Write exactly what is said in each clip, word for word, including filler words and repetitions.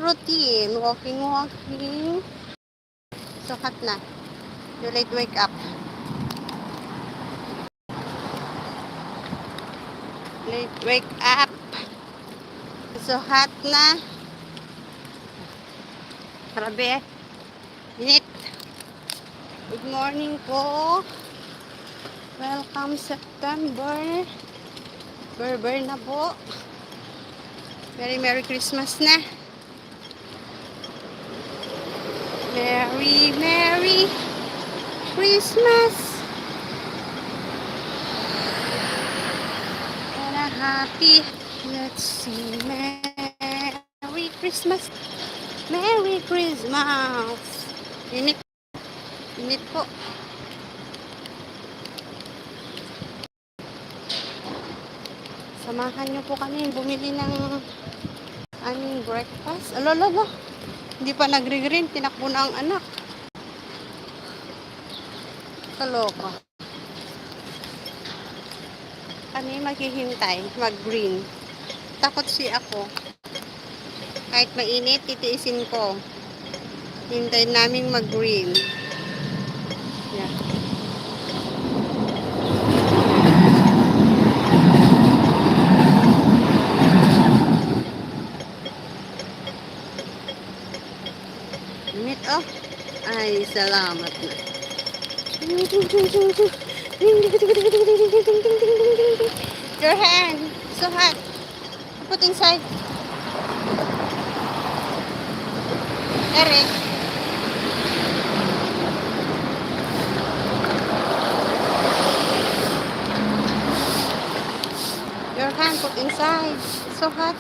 Routine, walking, walking. So hot na. Too late wake up. Late wake up. So hot na. Grabe. Init. Good morning po. Welcome September. Berber na po. Merry Merry Christmas na. Merry Merry Christmas and a happy, let's sing Merry Christmas. Merry Christmas. Init. Init po. Samahan niyo po kami bumili ng aming breakfast. Alo, alo, alo. Hindi pa nagre-green, tinakbo na ang anak. Kaloka. Kami maghihintay, mag-green. Takot si ako. Kahit mainit, titiisin ko. Hintayin naming mag-green. Yeah. Init, oh. Ay, salamat na. Your hand. So hot. Put inside. Eric. Your hand, put inside. So hot.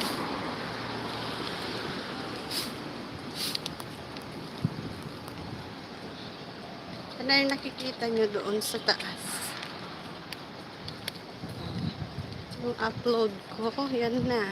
Ano yung nakikita nyo doon sa taas? Yung upload ko, yan na.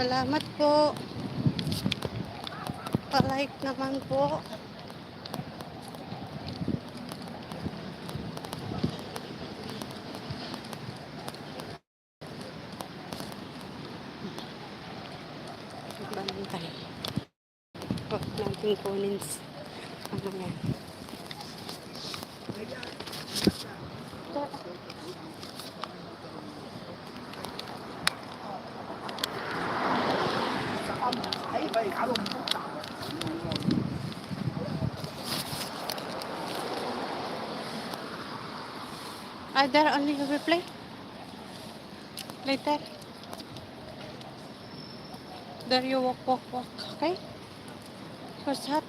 Salamat po. Pa-like naman po. Bantay. Huwag natin kunin s-, ano yan. Are there only you will play? Later. There you walk, walk, walk. Okay? What's that?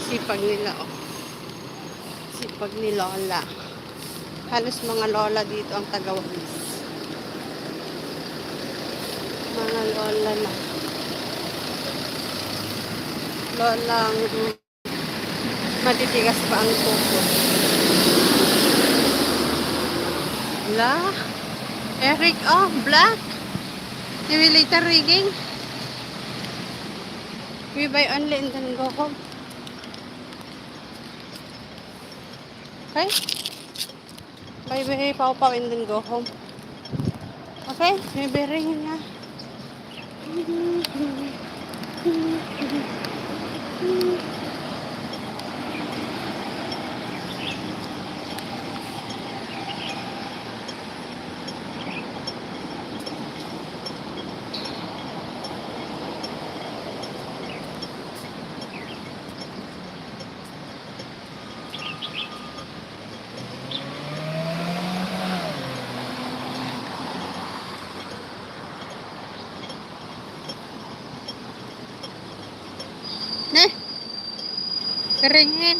Sipag nila, oh. Sipag ni Lola. Halos mga lola dito ang taga-Walis. Mga lola na. Lolang matitigas pa ang kuko. La, Eric, oh, black. Simulator rigging. We buy only and then go home. Okay? Bye-bye, Pau Pau, and then go home. Okay? May bearing nga. Ringing.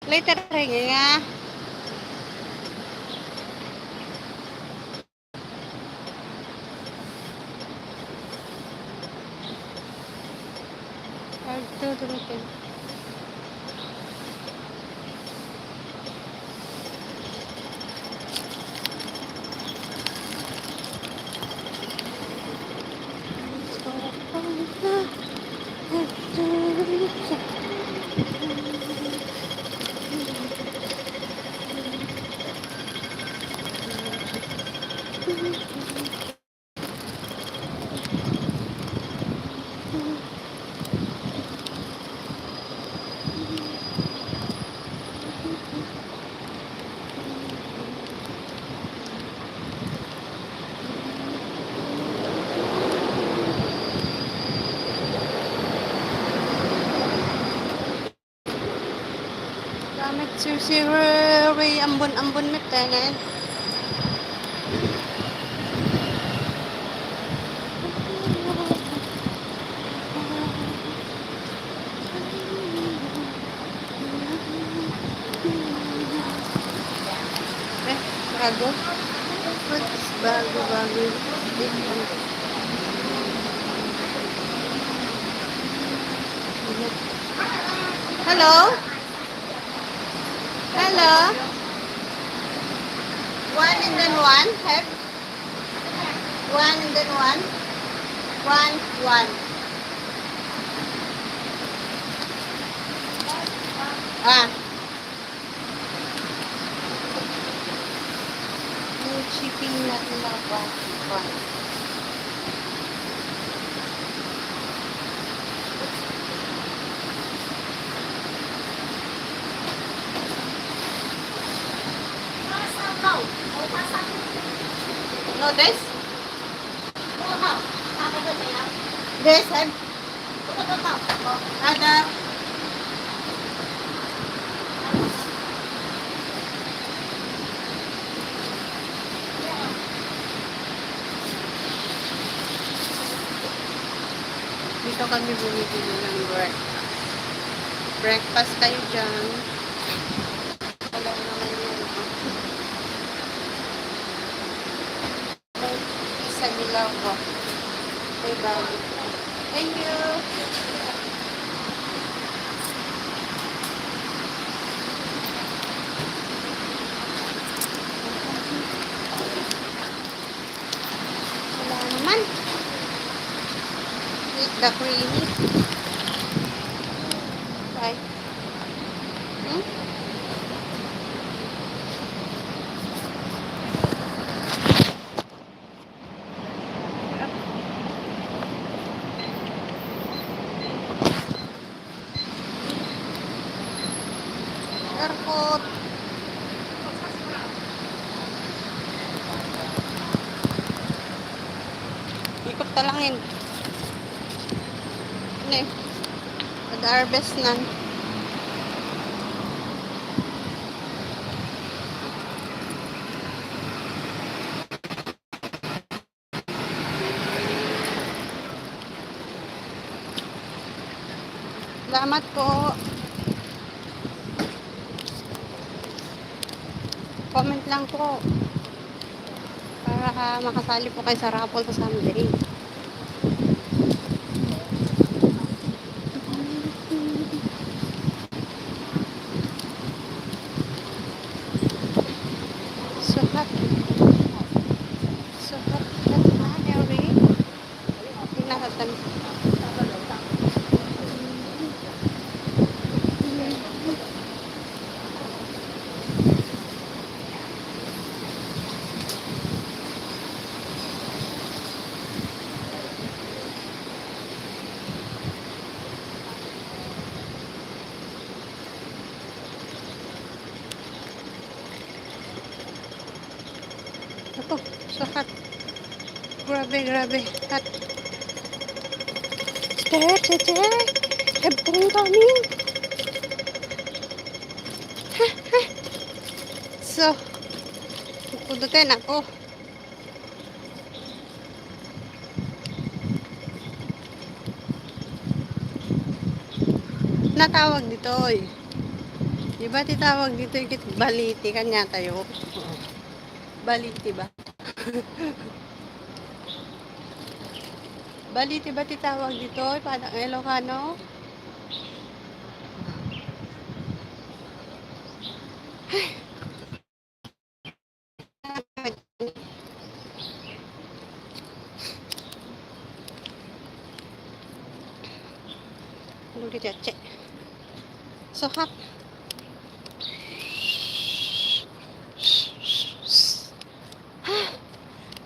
Later ringing, ah. Agtutulutin. Gamit sirsiroy ambon-ambon met, eh, ngayon. Eh, bago. What's bago, bago? Hello? Hello? One and then one, have? One and then one? One, one. Ah. Yung chicken na tinapa. No, this? This, I'm Ada. Dito kami bumibili ng breakfast. Breakfast tayo dyan. Wala naman yun. Sa Bilao. May bago. Thank you. Wala naman. Eat the creamy. Bye. Hmm? Airport. Ikot ta langin. Ne. Nag-harvest nan. Salamat po. Comment lang po para makasali po kayo sa raffle sa Sunday. Sukat. Sukat. Sukat na, Mary. Tingnan natin. Ako, so hot. Grabe, grabe. Hot. Stay, stay, stay. Have fun coming. So, pudutin ako. Natawag ditoy. Di ba ti tawag ditoy ket baliti kaniatayo? Oo. Baliti ba? Baliti ba ti tawag ditoy? Paano nga Ilocano? Luli, Cheche. So hot.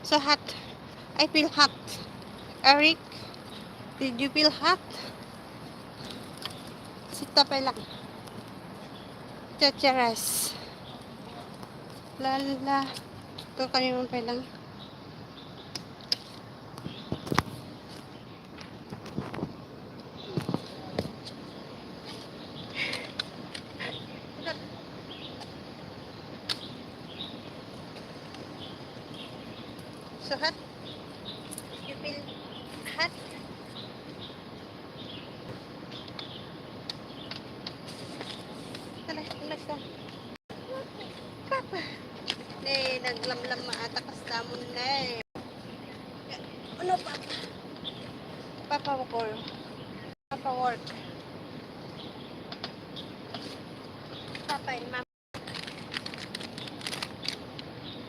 So hot. I feel hot. Eric, did you feel hot? Sita pa lang. Checheres. Lala. Ito kami man pa lang. So hot. You feel hot? Tala, imas ka. Papa. Ne, naglamlam maata kas damon ne. Ano, Papa? Papa, work. Papa, work. Papa and Mama.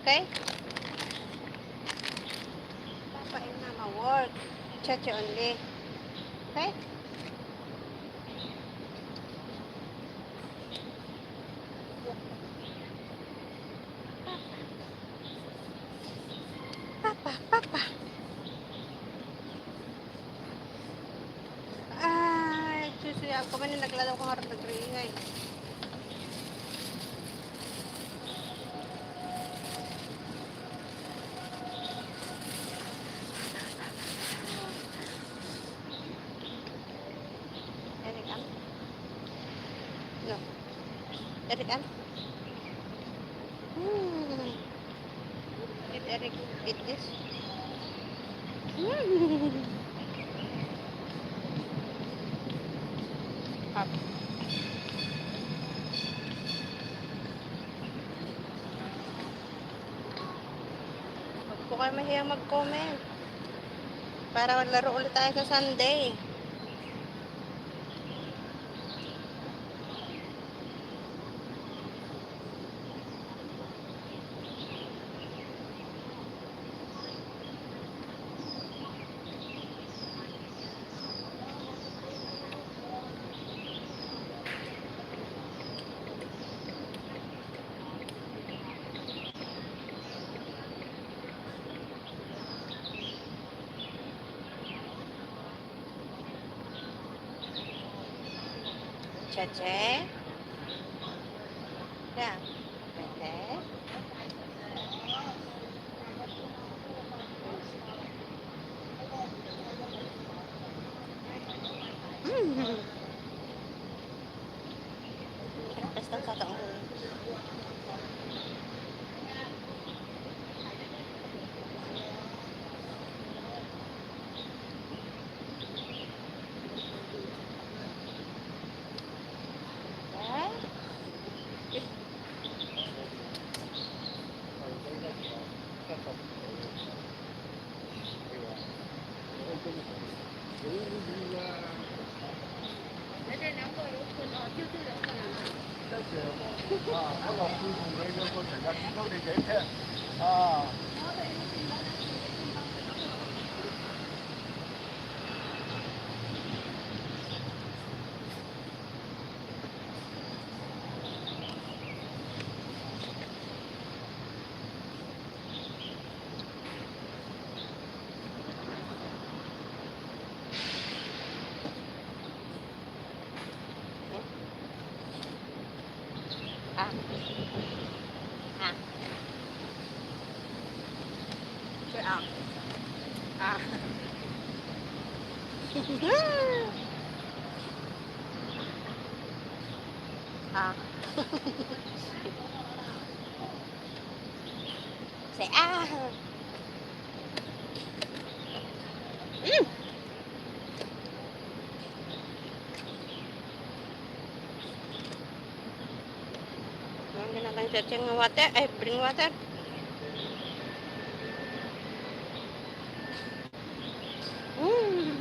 Okay? Papa and Mama work. Cheche only. Okay? Papa. Papa, Papa. Ay, susuya ko man, naglalaw ko nga nagriingay. Eric, ah? No. Eric, ah? Hmm. Eat, Eric. Eat this. Hmm. Hot. Huwag po kayo mahiyang mag-comment. Para maglaro ulit tayo sa Sunday. Cheche. Yeah. Okay. Mm. Basta sa taong. Ah. Ah. Sir, ah. Ah. Ah. Say, ah. Mm. Ang searching nga water, ay, spring water. Mm.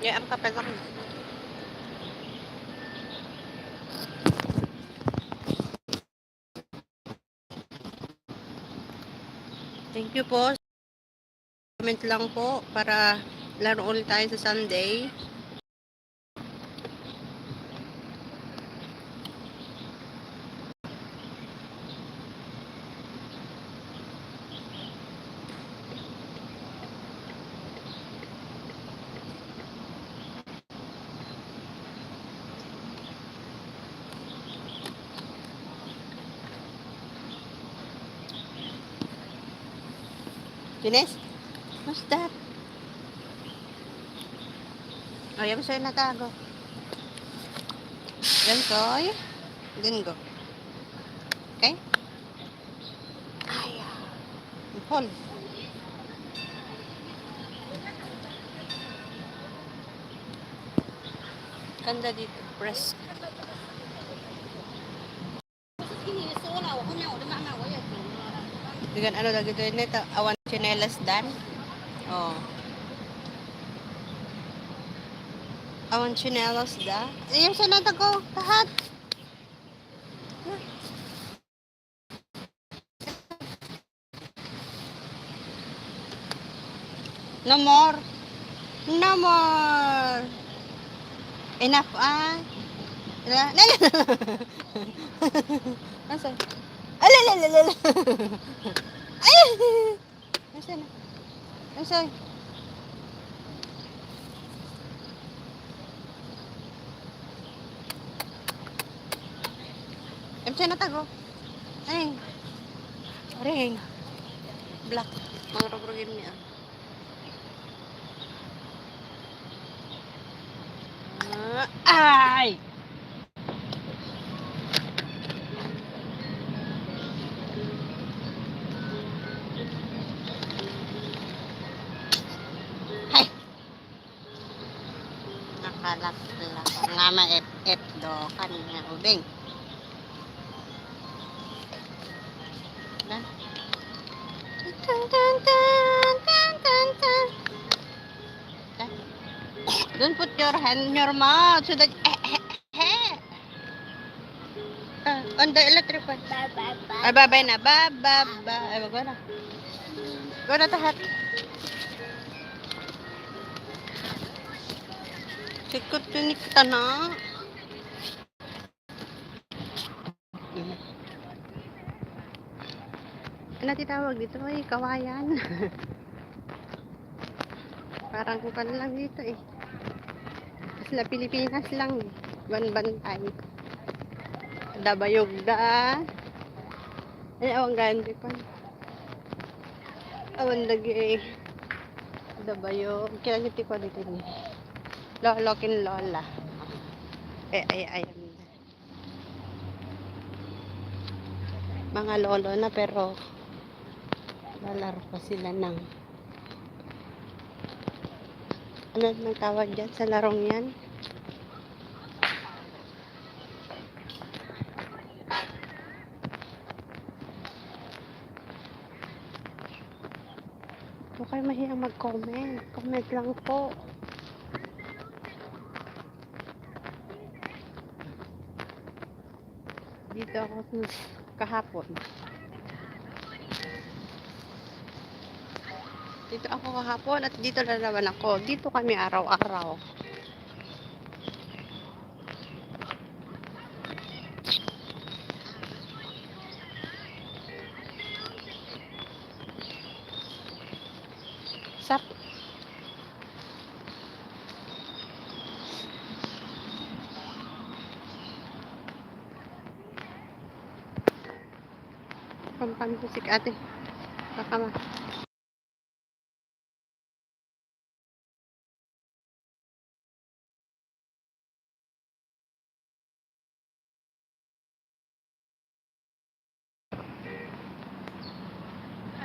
Yan ang kape lang. Thank you po. Comment lang po para laro ulit tayo sa Sunday. Finish? What's that? Oh, yan, so, natago. Yan, soy. Then go. Okay? Ay, ah. Hold. Kanda dito. Press. Digan, ano lagi to yun? Ito, awan tsinelas dan. Oh. Awan tsinelas da. Ayun, sa natago. Tahat. No more. No more. Enough, ah. Ala, ala, ala. Asa? Ala, ala, ala, ala. Ay! Asa na? Asa? Asa na tago? Ay. Aring. Black. Mangrogrogin niya. Ah, ay! Hay! Nakalaklak nga maep-ep do kanya ubing. Tan, tan, tan, tan, tan, tan. Tan. Don't put your hand in your mouth so that, eh, eh, eh. Ah, on the electric fan. Ba, ba, ba. Ay, babay na. Ba, ba, ba. Ay, wag na. Go na, tahat. Sikot yun ni kita na. Ano ti tawag dito? Ay, kawayan. Parang kukan lang dito eh. Isla Pilipinas lang eh. Banbantay. Dabayog da. Ay, awan gandi pa. Awan lagi eh. Dabayog. Kaya ti ko dito ni. Lolo ken lola. Eh, ay, ay. Mga lolo na, pero lalaro pa sila ng, ano nang tawag dyan sa larong yan? Huwag kayo mahiyang mag-comment. Comment lang po. Dito ako kahapon. Dito ako kahapon at dito na naman ako. Dito kami araw-araw. Sap. Pampamusik ate. Baka ma-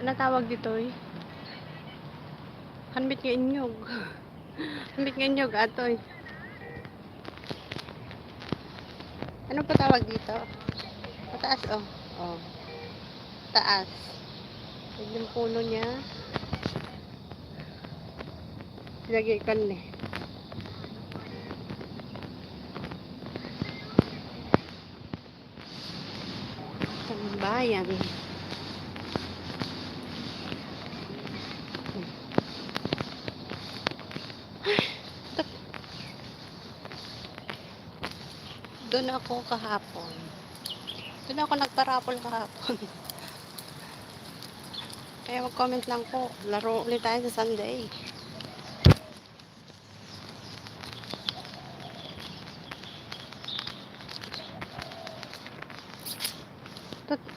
Ano tawag ditoy? Hanbit nga inyog. Hanbit nga inyog, atoy. Ano pa tawag dito? Mataas, oh. Oh. Taas. Yan yung puno niya. Lagi kan ni. Tambayan. Ay, tak-, doon ako kahapon. Doon ako nagparapol kahapon. Kaya mag-comment lang po. Laro ulit tayo sa Sunday. Tut-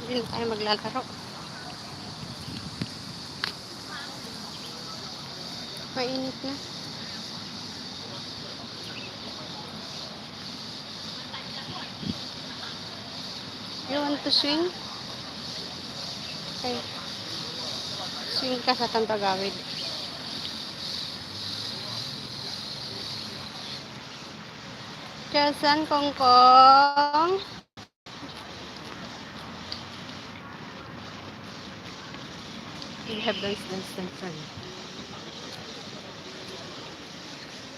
Hindi na tayo maglalaro. Mainit na. You want to swing? Okay. Swing ka sa tangtagawid. Jason, Kongkong. We have dance, dance, dance, dance.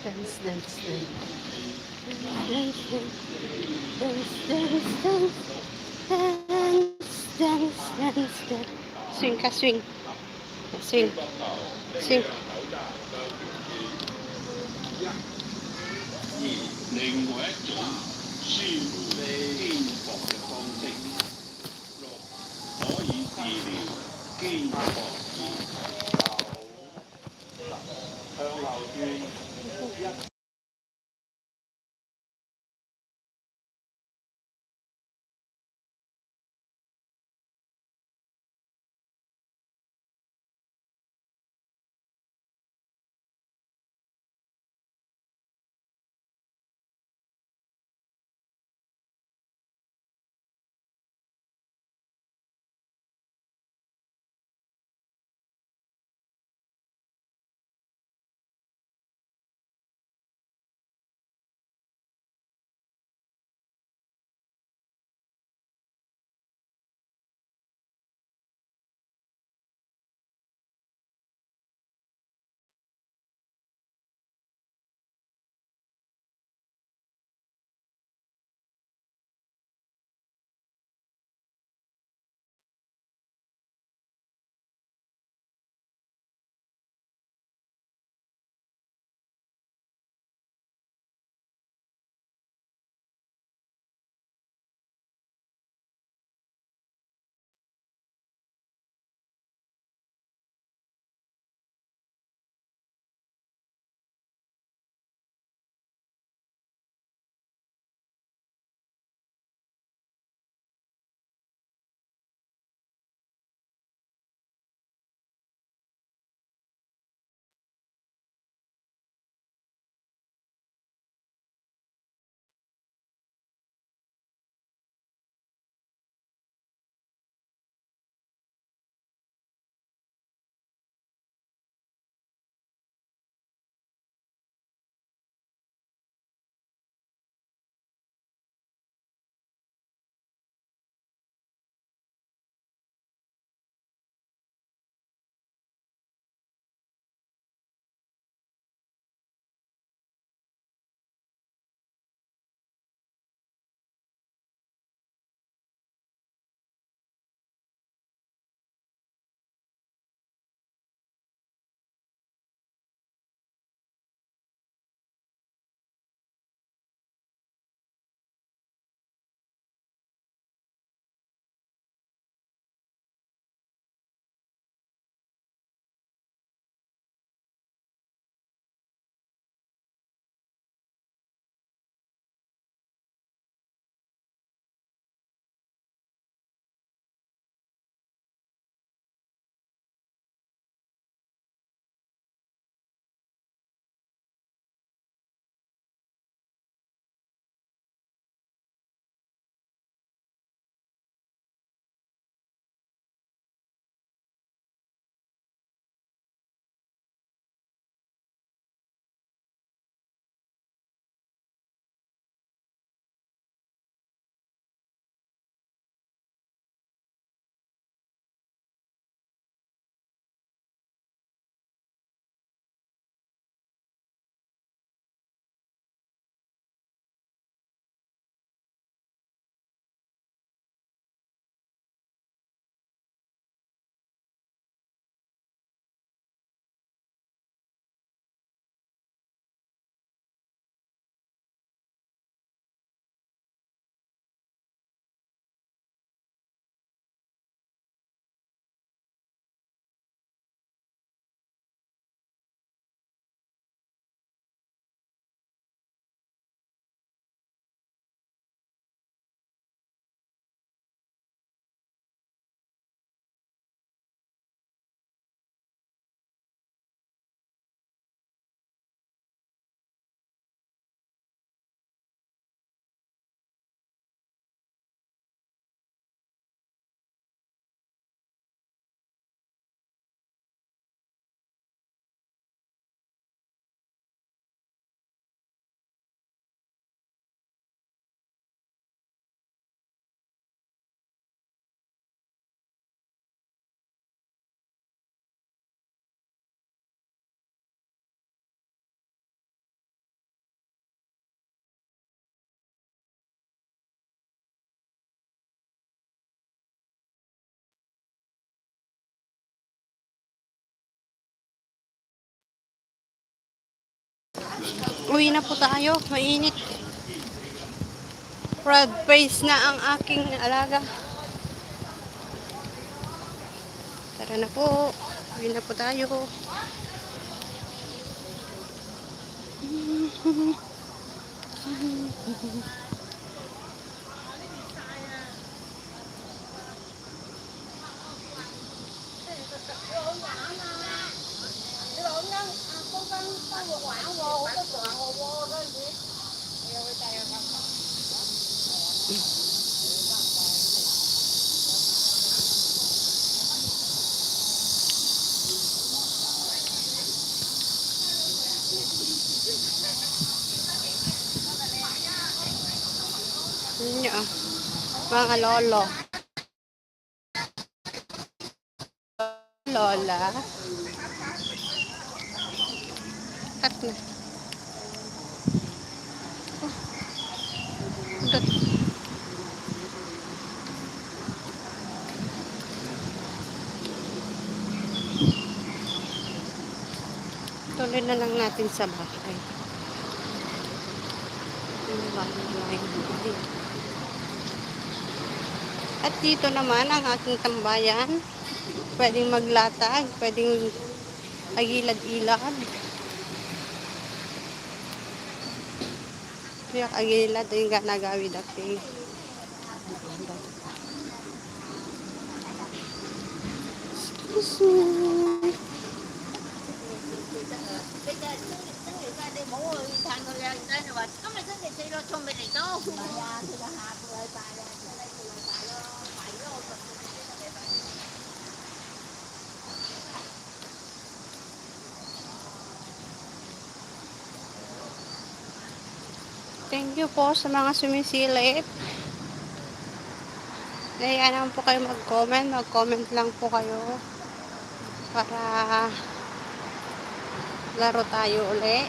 Dance, dance, dance. Dance, dance, dance. Dance, dance, dance. Dance, dance, dance, dance. Swing ka, swing. Swing. Swing. Uwi na po tayo. Mainit. Proud face na ang aking alaga. Tara na po. Uwi na po tayo. Nya, mga lolo. Lola. Cut na. Oh. Cut. Tuloy na lang natin sa bahay. Yung bahay, bahay, bahay. At dito naman ang aking tambayan. Pwedeng maglatag, pwedeng agilad-ilad. Kaya agilad, ay nga nagawid ako. Excuse me. Thank you po sa mga sumisilip. Nahiya naman po kayo mag-comment. Mag-comment lang po kayo para laro tayo uli.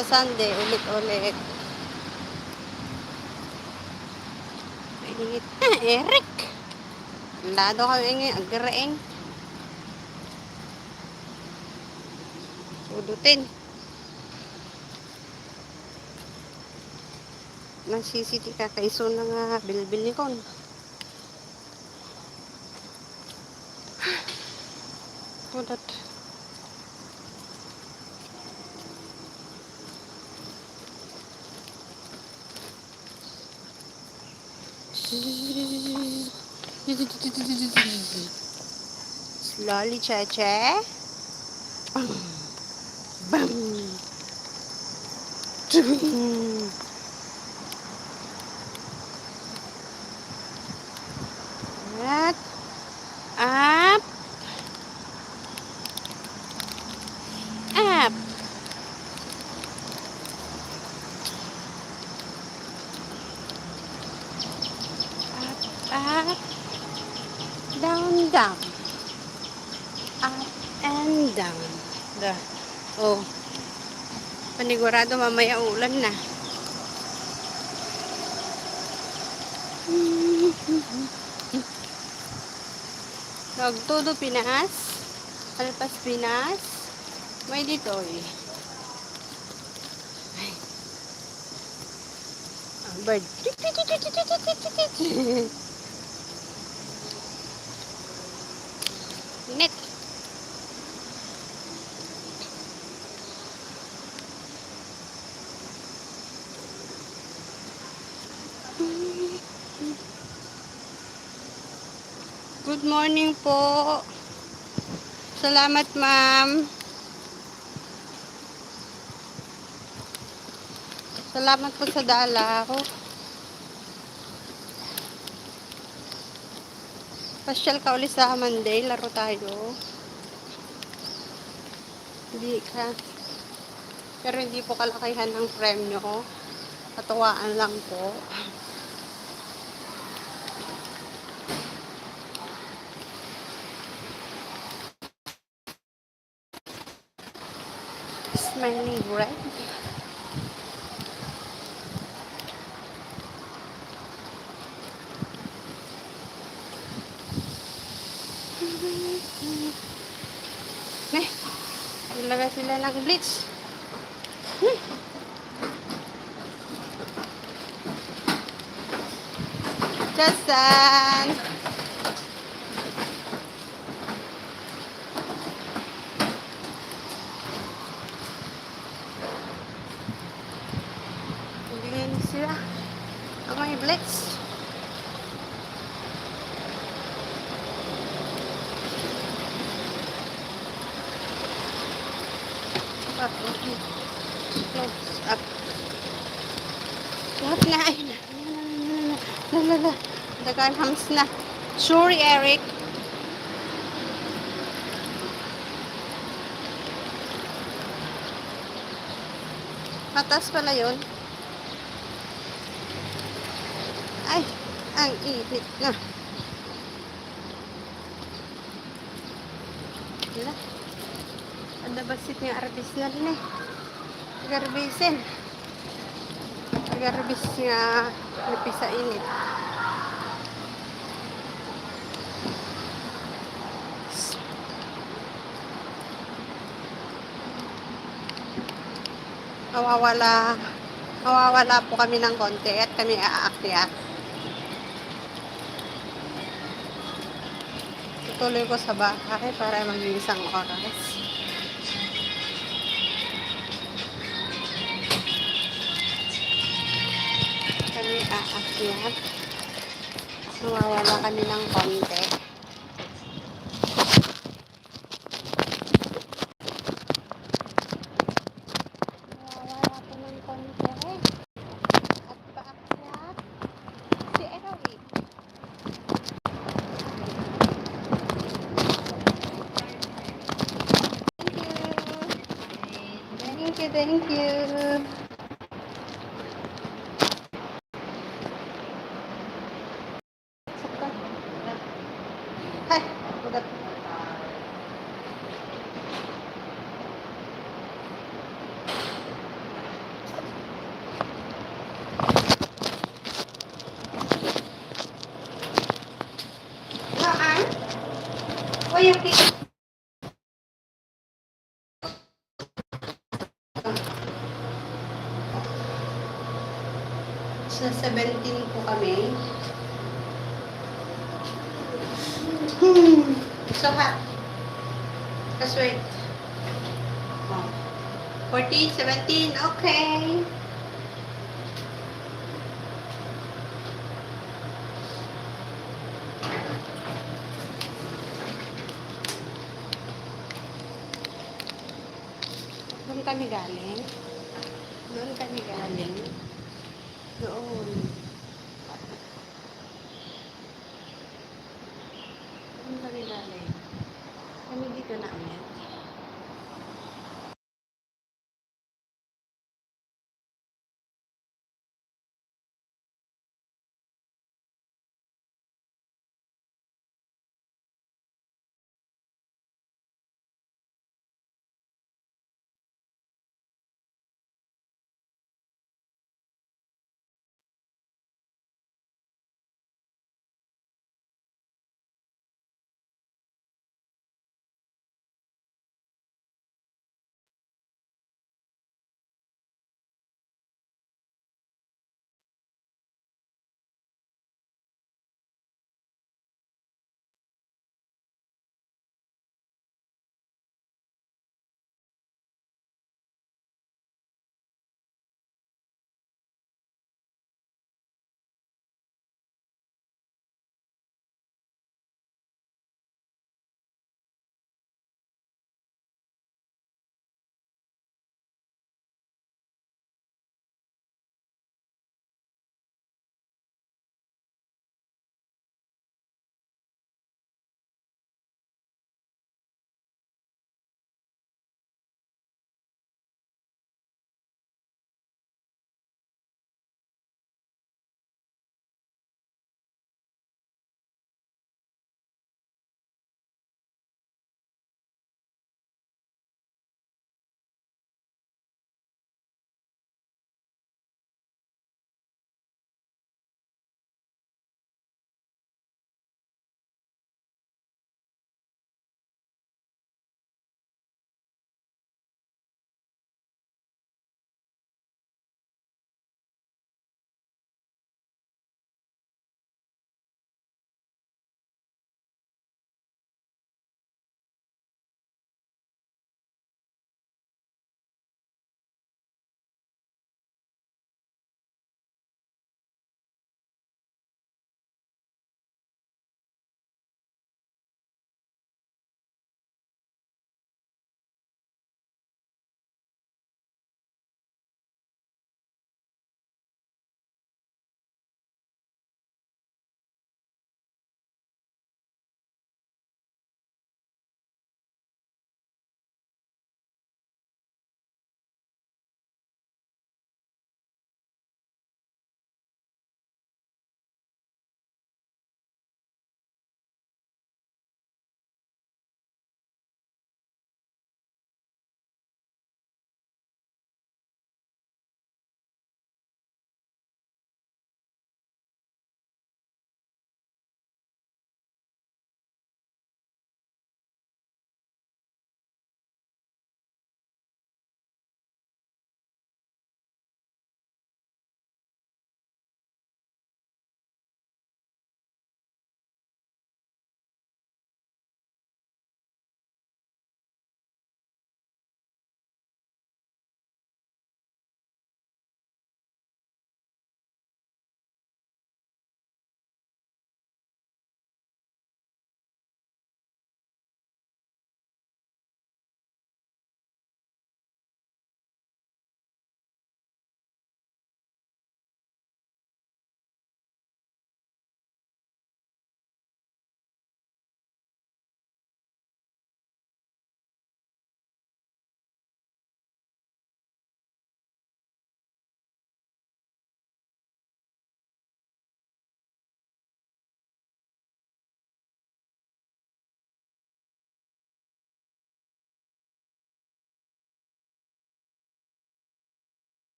Sa Sunday, ulit-ulit. Init. Ah, Eric! Lado kami ngayon, agreeng. Udutin. Nasisiti ka kay isu na nga bilbil ni Kon. Kudat. Slowly, Cheche. Bam! Bam! Tung! At up. Up. Up, up. Down, down. Up and down. Da. Oh. Panigurado mamaya ulan na. Nagtudo Pinas, Alpas Pinas, may ditoy. Ay. Ang bird. Init. Good morning po. Salamat, ma'am. Salamat po sa dalaw. Pasyal ka uli sa Monday, laro tayo. Hindi ka. Pero hindi po kalakihan ng premyo. Katuwaan lang po. Smiling red. Neh, naglagay sila ng bleach. Chasan! Hindi ngayon sila. Ang mga blitz. Close up. Lahat na ay na. La, la, la. Dagan hams na. Sorry, Eric. Matas pala yun. Ay, ang init na. Wala. Ang nabasit nga arbis na rin eh. Garbisen. Garbis nga napisainit. Mawawala, mawawala po kami ng konti at kami aakyat. Tutuloy ko sa bahay para maging isang oras. Kami aakyat. Mawawala kami ng konti. Mawawala ako ng konti. At paakyat si Eric. Thank you. Thank you, thank you. Ay, ugat. Saan? Uy, yung Sa seventeen po kami. Hmm. So hot. Just wait. Oh. Fourteen, seventeen. Okay. Doon kami galing. Doon kami galing. Doon.